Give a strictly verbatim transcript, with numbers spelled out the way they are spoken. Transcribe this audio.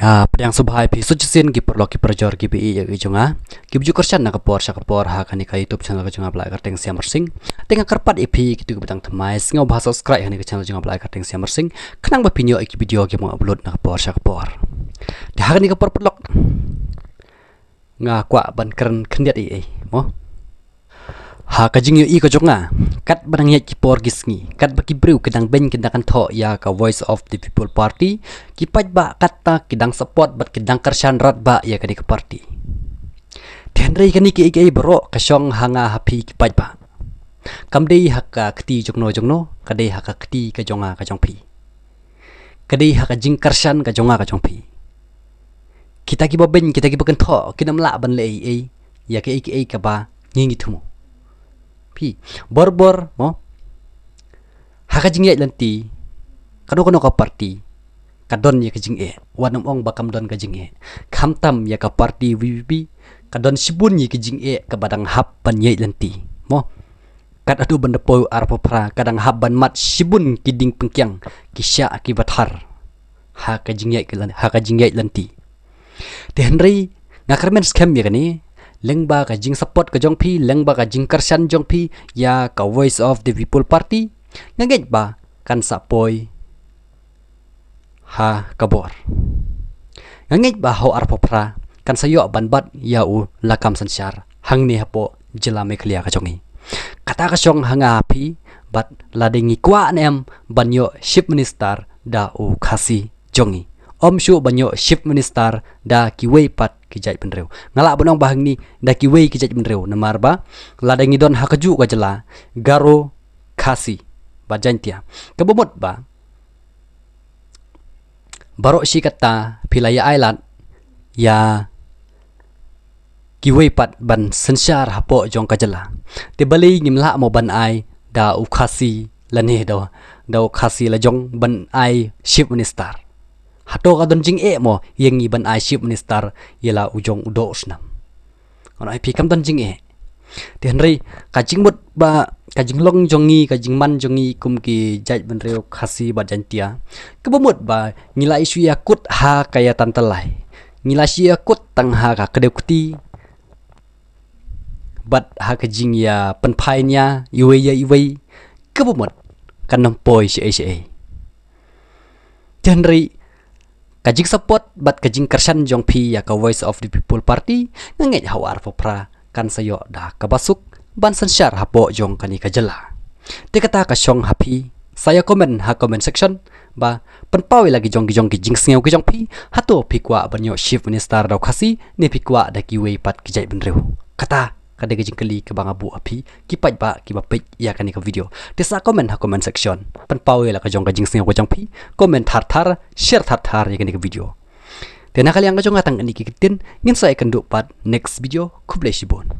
Ah, pdiang sngewbha ïa phi sa shisien ki paralok ki parajor ki ba ïeit ïa ka jong nga, ki ba ju kyrshan na ka por sha ka por ha kane ka YouTube channel ka jong nga ba la ai kyrteng Siam Marsing. Te nga kyrpad ïa phi kito ki ba dang thymmai, sngewbha subscribe ha kane ka channel jong nga ba la ai kyrteng Siam Marsing, khnang ba phin ïoh ïa ki video ki ba nga upload na ka por sha ka por. Te ha kane ka por paralok, nga kwah ban kren khyndiat ei ei mo. Ha ka jingïohi ka jong nga, katba dang ïaid ki por ki sngi, katba ki briew ki dang beiñ ki dang kynthoh ïa ka Voice of the People Party, ki paidbah kata ki dang support bad ki dang kyrshan radbah ïa kane ka party. Te hynrei kane kiei kiei baroh ka shong ha nga ha phi ki paidbah. Kam dei ha ka kti jongno jongno, ka dei ha ka kti ka jong nga ka jong phi. Ka dei ha ka jingkyrshan ka jong nga ka jong phi. Kita ki ba beiñ, kita ki ba kynthoh, kin ym lah ban leh ei ei ïa kiei kiei kaba ngi ngi thmu. Phi, bor bor mo, ha ka jingïaid lynti, kano kano ka party ka don ïa ka jingeh. Wat nym ong ba kam don ka jingeh. Khamtam ïa ka party V P P ka don shibun ïa ka jingeh kaba dang hap ban ïaid lynti mo. Kat haduh ban da poi arphew phra ka dang hap ban mad shibun ki ding pynkiang, ki shah ki ba thar ha ka jingïaid ka lyn-, ha ka jingïaid lynti. Te hynrei nga kyrmen skhem ïa kane, lyngba ka jingsupport ka jong phi, lyngba ka jingkyrshan jong phi ïa ka Voice of the People Party, nga ngeit ba kan sa poi ha ka bor. Nga ngeit ba ha u arphew phra kan sa ïoh ban bat ïa u lakam synshar hangne hapoh jylla Meghalaya ka jong ngi. Kata ka shong ha nga ha phi, bad lada ngi kwah ne em ban ïoh Chief Minister da u Khasi jong ngi, ym shuh ban ïoh Chief Minister da kiwei pat ki jaitbynriew. Nga lah ban ong ba hangne da kiwei ki jaitbynriew, namar ba lada ngi don ha kajuh ka jylla, Garo, Khasi bad Jaintia, kaba mut ba baroh shi katta phi la ïa ailad ïa kiwei pat ban synshar hapoh jong ka jylla. Te balei ngim lah mo ban ai da u Khasi lane da, da u Khasi la jong ban ai Chief Minister? Hato ka don jingeh mo ïa ngi ban ai Chief Minister ïa la u jong u doh u snam? Ngan ong ïa phi kam don jingeh. Te hynrei ka jingmut ba, ka jinglong jong ngi, ka jingman jong ngi kum ki jaitbynriew Khasi bad Jaintia, kaba mut ba ngi la shu ïakut ha ka ïatantalai, ngi la shu ïakut tang ha ka kdew kti bad ha ka jingïapynphai nia iwei ïa iwei, kaba mut kan ym poi shaei shaei. Te hynrei ka jingsupport bad ka jingkyrshan jong phi ïa ka Voice of the People Party, nga ngeit ha u arphew phra kan sa ïoh da kaba suk ban synshar hapoh jong kane ka jylla. Te kata ka shong ha phi, sa ïa comment ha comment section, ba pynpaw ïa la ki jong ki jong ki jingsngew ki jong phi, hato phi kwah ban ïoh Chief Minister da u Khasi ne phi kwah da kiwei pat ki jaitbynriew? Kata ka dei ka jingkylli kaba nga buh ha phi ki paidbah kiba peit ïa kane ka video. Te sa comment ha comment section, pynpaw ïa la ka jong ka jingsngew ka jong phi, comment thar thar, share thar thar ïa kane ka video. Te na ka liang ka jong nga tang kane ki ktien, ngin sa ïakynduh pat next video. Khublei shibun.